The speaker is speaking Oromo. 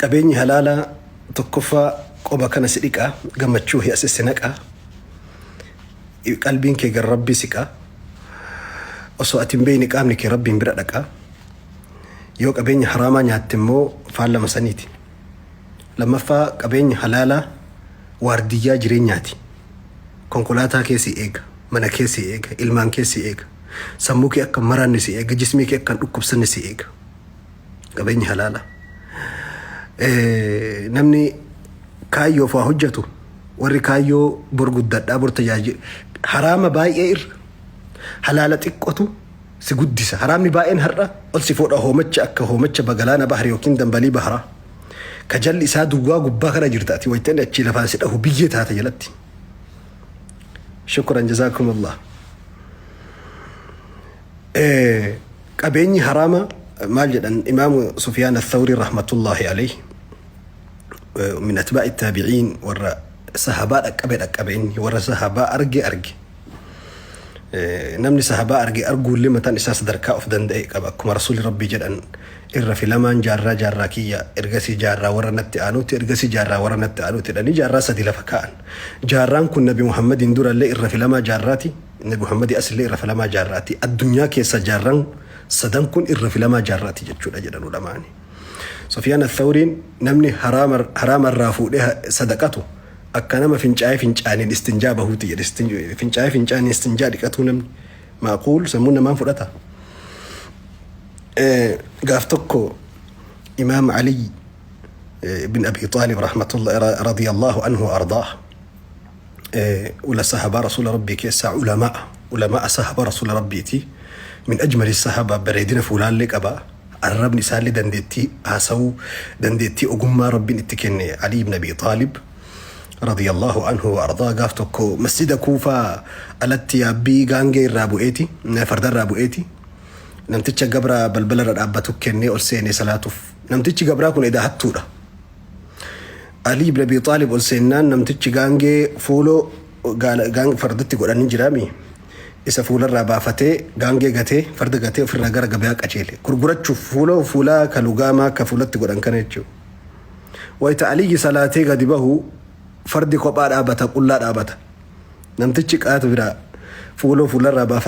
Qabeenyi halaalaa tokkoffaa qoma kana si dhiqa, gammachuu as si naqa, qalbiin kee gara Rabbii siqa, osoo ati hin beekne qaamni kee Rabbiin bira dhaqa. Yoo qabeenya haraamaa nyaatte immoo faallama saniiti. Lammaffaa, qabeenya halaalaa waardiyyaa jireenyaati. Konkolaataa kee si eega, mana kee si eega, ilmaan kee si eega, sammuu kee akka hin maraanne si eega, jismii kee akka hin dhukkubsanne si eega. Qabeenyi halaalaa. Namni kaayyoof waa hojjetu, warri kaayyoo bor guddadhaa bor tajaajila, haraama baay'ee irra halaala xiqqotu si guddisa. Haraamni baay'een har'a ol si fuudha, hoomacha akka hoomacha bagalaana bahar yookiin dambalii baharaa. Ka jalli isaa duwwaa gubbaa kana jirta, ati wayitanii achii lafaan si dhahu biyyee taata jalatti. Shukran, jazaakumullah. Qabeenyi haraama maal jedhan? Imaamu Sufyaan Athawrii rahmatullahi alayhi, min atbaa'i taabi'iin, warra sahabaa dhaqqabe dhaqqabe, inni warra sahabaa arge arge. Namni sahabaa arge arguullee mataan isaa sadarkaa of danda'e qaba. Akkuma Rasuulli Rabbii jedhan, irra filamaan jaarraa jaarraa kiyya, ergasii jaarraa warra natti aanuuti, ergasii jaarraa warra natti aanuuti jedhanii jaarraa sadi lafa kaa'an. Jaarraan kun Nabi Muhammadiin durallee irra filamaa jaarraati, Nabi Muhammadii asillee irra filamaa jaarraati. Addunyaa keessa jaarraan sadan kun irra filamaa jaarraati jechuudha jedhan ulamaani. Sufyaan Athawriin, namni haraama irraa fuudhee sadaqatu akka nama fincaa'ee fincaaniin istinjaa bahuuti jedhe. Fincaa'ee fincaaniin istinjaa dhiqatuu namni maaquul sammuun namaan fudhata. Gaaf tokko Imaam Ali ibn Abi Xaalib rahmatullah radiyallahu anhu ardaah, ula sahabaa Rasuula Rabbii keessaa ulamaa sahaba Rasuula Rabbiiti, min ajmali sahaba, bareedina fuulaallee qaba, arrabni isaallee dandeettii haasawuu, dandeettii ogummaa Rabbiin itti kenne. Ali ibn Abi Xaalib radiyallahu anhu wa ardaa gaaf tokko masjida Kuufaa alatti yaabbii gaangee irraa bu'eeti, farda irraa bu'eeti, namticha gabra balbala irra dhaabbatu kennee ol seenee salaatuuf. Namtichi gabraa kun edaa hattuudha. Ali ibn Abi Xaalib ol seennaan namtichi gaangee fuuloo fardatti godhanii jiraami isa fuularraa baafatee, gaangee gatee, farda gatee, ofirraa gara gabayaa qajeele gurgurachuuf, fuuloo fuulaa ka lugaamaa ka fuulatti godhan kana jechuudha. Wayita Aliyyi salaatee gadi bahu fardi kophaa dhaabata, qullaa dhaabata. Namtichi qaatu biraa fuuloo fuularraa baafate.